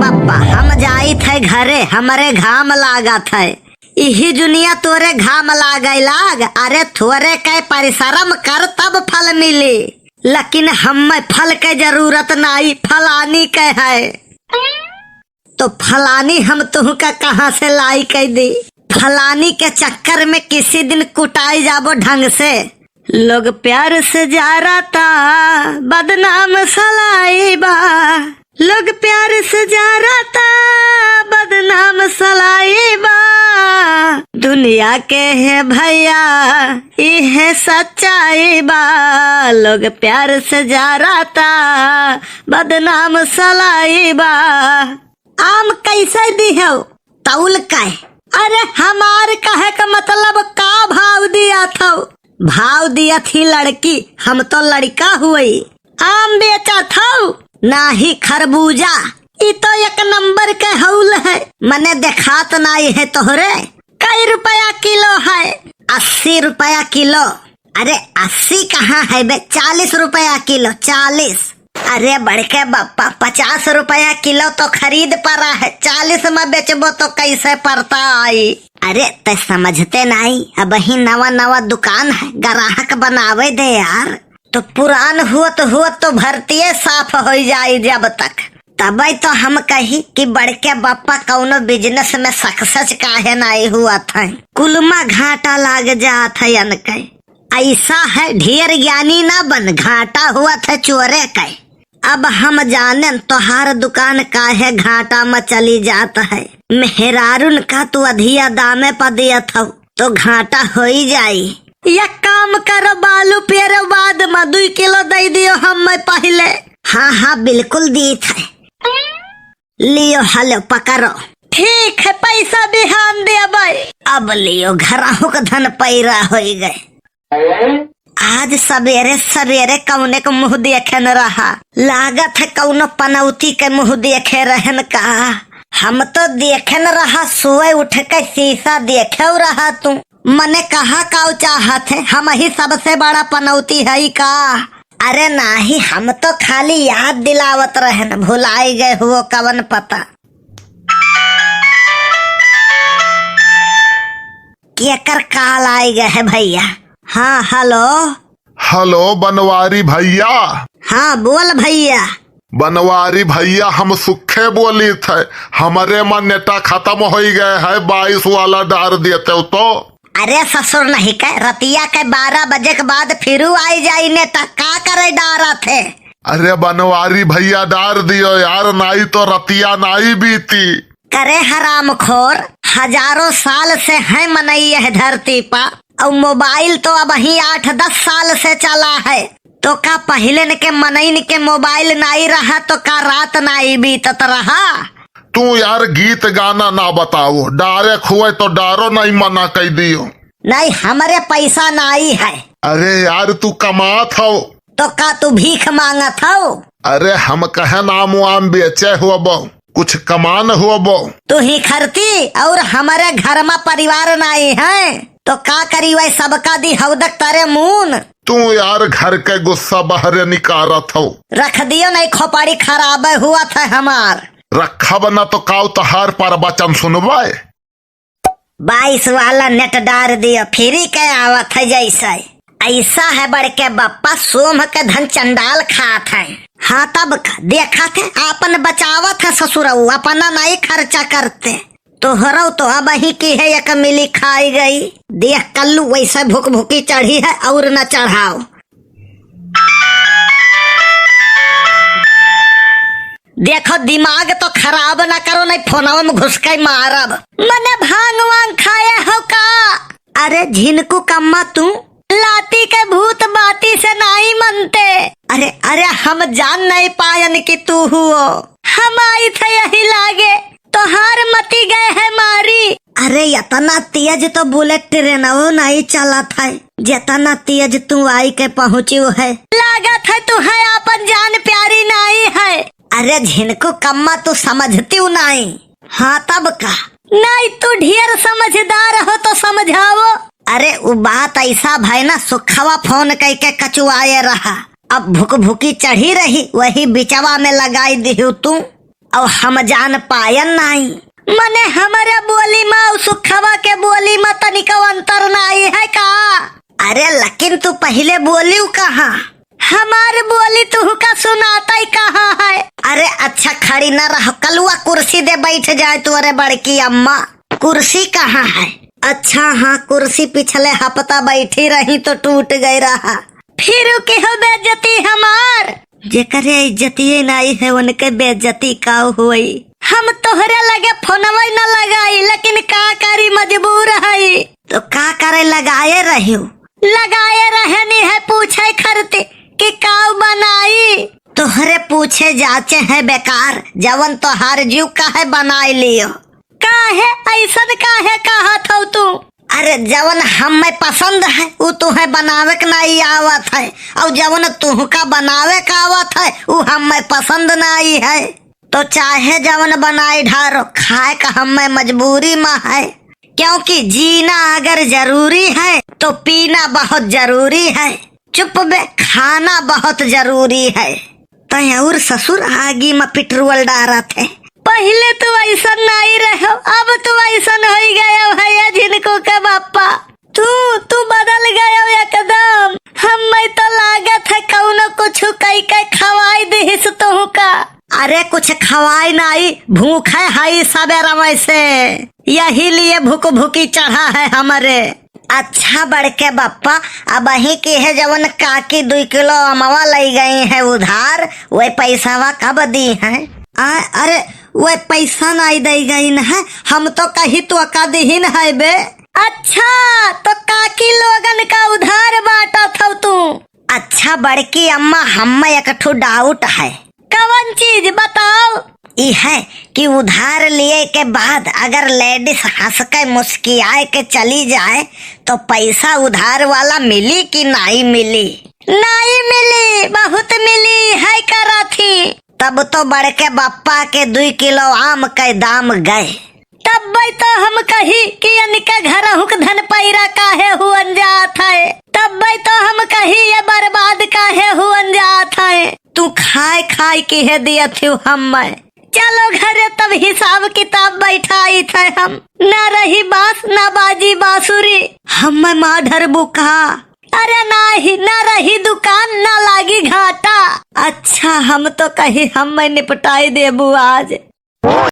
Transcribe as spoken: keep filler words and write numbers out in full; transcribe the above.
अब्बा, हम जाइत है घरे, हमरे घाम लागत है। इही जुनिया तोरे घाम लागे लाग, अरे थोरे कै परिश्रम कर तब फल मिली, लेकिन हम्मे फल के जरूरत नाई, फलानी के है। तो फलानी हम तुहका कहाँ से लाई के दी? फलानी के चक्कर में किसी दिन कुटाई जाबो ढंग से। लोग प्यार से जारता, बदनाम सलाई बा। लोग प्यार से जारता, बदनाम सलाई बा। दुनिया के है भैया, इहे सच्चाई बा। लोग प्यार से जारता, बदनाम सलाई बा। आम कैसे दिहौ? तौल के। अरे हमार कहे का मतलब का भाव दिया थौ? भाव दिया थी लड़की, हम तो लड़का हुई। आम बेचा थौ? नाही खरबूजा। ई तो एक नंबर के हौल है, मने देखात नाई है तोहरे। कई रुपया किलो है? अस्सी रुपया किलो। अरे अस्सी कहाँ है बे, चालीस रुपया किलो, चालीस। अरे बड़के बप्पा, पचास रुपया किलो तो खरीद परा है, चालीस में बेचबो तो कैसे परता आई? अरे ते समझते नाई, अबही नवा नवा दुकान है, ग्राहक बनावे दे यार। तो पुरान हुअत हुअत तो भरतिये साफ होई जाई जब तक। तबै तो हम कही कि बड़के बप्पा कौनो business में success काहे नाई हुअत है, कुलमा घाटा लाग जात है अनके। ऐसा है, ढेर ज्ञानी ना बन, घाटा हुअत है चोरे के। अब हम जानेन तोहार दुकान काहे घाटा में चली जात है। मेहरारून का तू अधिया दामे पर दियत हौ, तो घाटा होई जाई। एक काम करो, बालू पेरो बाद में दुई किलो दे दियो हम्मे पहिले। हाँ, हाँ, बिल्कुल दीत है। लियो, हलो, पकड़ो। ठीक है, पैसा बिहान देबै। अब लियो, घरहू के धन पैरा होई गए। आज सबेरे सबेरे कौने के मुँह देखे न रहा, लागत है कौनो पनौती के मुँह देखे रहन का। हम तो देखे न रहा, सोए उठ के शीशा देखे रहा तू। मने कहा काऊ चाहत है, हम ही सबसे बड़ा पनौती है का? अरे नाही, हम तो खाली याद दिलावत रहन, भुलाई गए हुओ कवन पता। केकर call आई गए है भैया? हाँ, hello। Hello, बनवारी भैया। हाँ, बोल भैया। बनवारी भैया, हम सुखे बोली थे, हमरे मा नेटा खतम होई गए है, बाईस वाला डार देते हो तो। अरे ससुर नहीं के, रतिया के बारह बजे के बाद फिरू आई जाई नेटा, का करे डारा थे? अरे बनवारी भैया, डार दियो यार, नाई तो रतिया नाई बीती। करे हरामखोर, हजारों साल से है मनई यह धरती पा, और मोबाइल तो अबहीं आठ दस साल से चला है, तो का पहिलेन के मनइन के मोबाइल नाई रहा तो का रात नाई बीतत रहा? तू यार गीत गाना ना बताओ, डारे खुए तो डारो नहीं मना कई दियो। नहीं, हमरे पैसा नाई है। अरे यार तू कमात हो। तो का तू भीख मांगत हो? अरे हम कहे नाम वाम बेचे होबो, कुछ कमान होबो। तू ही खरती और हमरे घर मा परिवार नाई है, तो का करी वै सबका दी हौदक तरे मून। तू यार घर के गुस्सा बहरे निकारत हो। रख दियो नहीं खोपड़ी खराब हुआ था हमार। रखब न तो काऊ तहार प्रवचन सुनबे। बाईस वाला नेट डार दियो, फ्री के आवत है जैसे। ऐसा है बड़के बप्पा, सोम के धन चंडाल खात है। हाँ तब का, देखत है आपन बचावत है ससुरऊ, अपना नहीं खर्चा करते। तोहरऊ तो अबहीं की है एक मिली खाई गई। देख कल्लू वैसे भुकभुकी चढ़ी है और न चढ़ाओ। देखो, दिमाग तो खराब ना करो, नहीं फोनवा में घुस के मारब। मने भांग वांग खाए हो का? अरे झिनकू कम्मा तू। लाती के भूत बाती से नाई मनते। अरे, अरे, हम जान नहीं पायन कि तू हुओ। हम आई थे यही लागे। तोहार मती गए है मारी। अरे, इतना तेज तो बुलेट ट्रेनवो नहीं चलत है, जितना तेज तू आई के पहुँची है। लागत है तू है आपन जान प्यारी नाई है। अरे झिनकू कम्मा, तू समझती नहीं। हाँ तब का? नहीं, तू ढेर समझदार हो तो समझाओ। अरे उ बात ऐसा भाई ना, सुखवा फोन कई के कचुआए रहा, अब भुक भुकी चढ़ी रही, वही बिचवा में लगाई दिहू तू। अउ हम जान पायन नाई। मने हमरे बोली मा अउ सुखवा के बोली मा तनिको अंतर नाई है का? अरे लेकिन तू पहिले बोलिउ कहाँ? हमार बोली तुहका सुनातई कहाँ है? अरे अच्छा खड़ी न रह, कलुआ कुर्सी दे बैठ जाए तोरे बड़की अम्मा। कुर्सी कहाँ है? अच्छा हाँ, कुर्सी पिछले हफ्ता बैठी रही तो टूट गई रहा। फिर केहो बेइज्जती हमार? जेकरे इज्जतिये नाई है उनके बेइज्जती का होई? हम तोहरे लगे फोनवा न लगाई, लेकिन का करी, मजबूर हई। तो का करे लगाए रहियो? लगाए रहनी है पूछे खरते कि काऊ बनाई। तोहरे पूछे जाचे है बेकार, जवन तोहार जीव काहे बनाई लियो। काहे ऐसन काहे कहत हौ तू? अरे जवन हमें पसंद है उ तुहे बनावे के नाई आवत है, और जवन तुहका बनावे के आवत है उ हमें पसंद नाई है। तो चाहे जवन बनाई ढारो, खाए का हमें मजबूरी मा है, क्योंकि जीना अगर जरूरी है तो पीना बहुत जरूरी है। चुप बे, खाना बहुत जरूरी है। तय और ससुर आगी मा पेट्रोल डारत है। पहिले तू ऐसन नाई रहो, अब तू ऐसन होई गयो है ये झिनको के बापा। तू, तू बदल गयो एकदम। हमें तो लागत है कौनो कुछ कई के खवाई दिहिस तुहका। अरे कुछ खवाई नाई, भूखे हई सबेरवे से, यही लिए भुक भुकी चढ़ा है हमरे। अच्छा बड़के बप्पा, अबहीं की है जवन काकी दुई किलो अमवा लई गई है उधार, वह पैसावा कब दी है? आ, अरे वह पैसा नाई दई गई न है, हम तो कही तो का दिहिन है बे। अच्छा, तो काकी लोगन का उधार बांटत हौ तू? अच्छा बड़की अम्मा, हम्मे एक ठो डाउट है। कवन चीज बताओ? ई है कि उधार लिए के बाद अगर लेडीज हंस के मुस्कियाए के चली जाए तो पैसा उधार वाला मिली कि नाई मिली? नाई मिली, बहुत मिली है करा थी। तब तो बड़के बप्पा के दुई किलो आम के दाम गए। तब्बै तो हम कही कि इनके घरहुक धन पैरा काहे हुअन जात है, तब्बै तो हम कही ये बर्बाद काहे हुअन जात है। तू खाए खाए के है दिया थी हम्मे। चलो घरे तब हिसाब किताब बैठाई थे हम। ना रही बास ना बाजी बांसुरी। हम्मे मार डरबू का? अरे नाही, ना रही दुकान ना लागी घाटा। अच्छा हम तो कही हम्मे निपटाई देबू आज।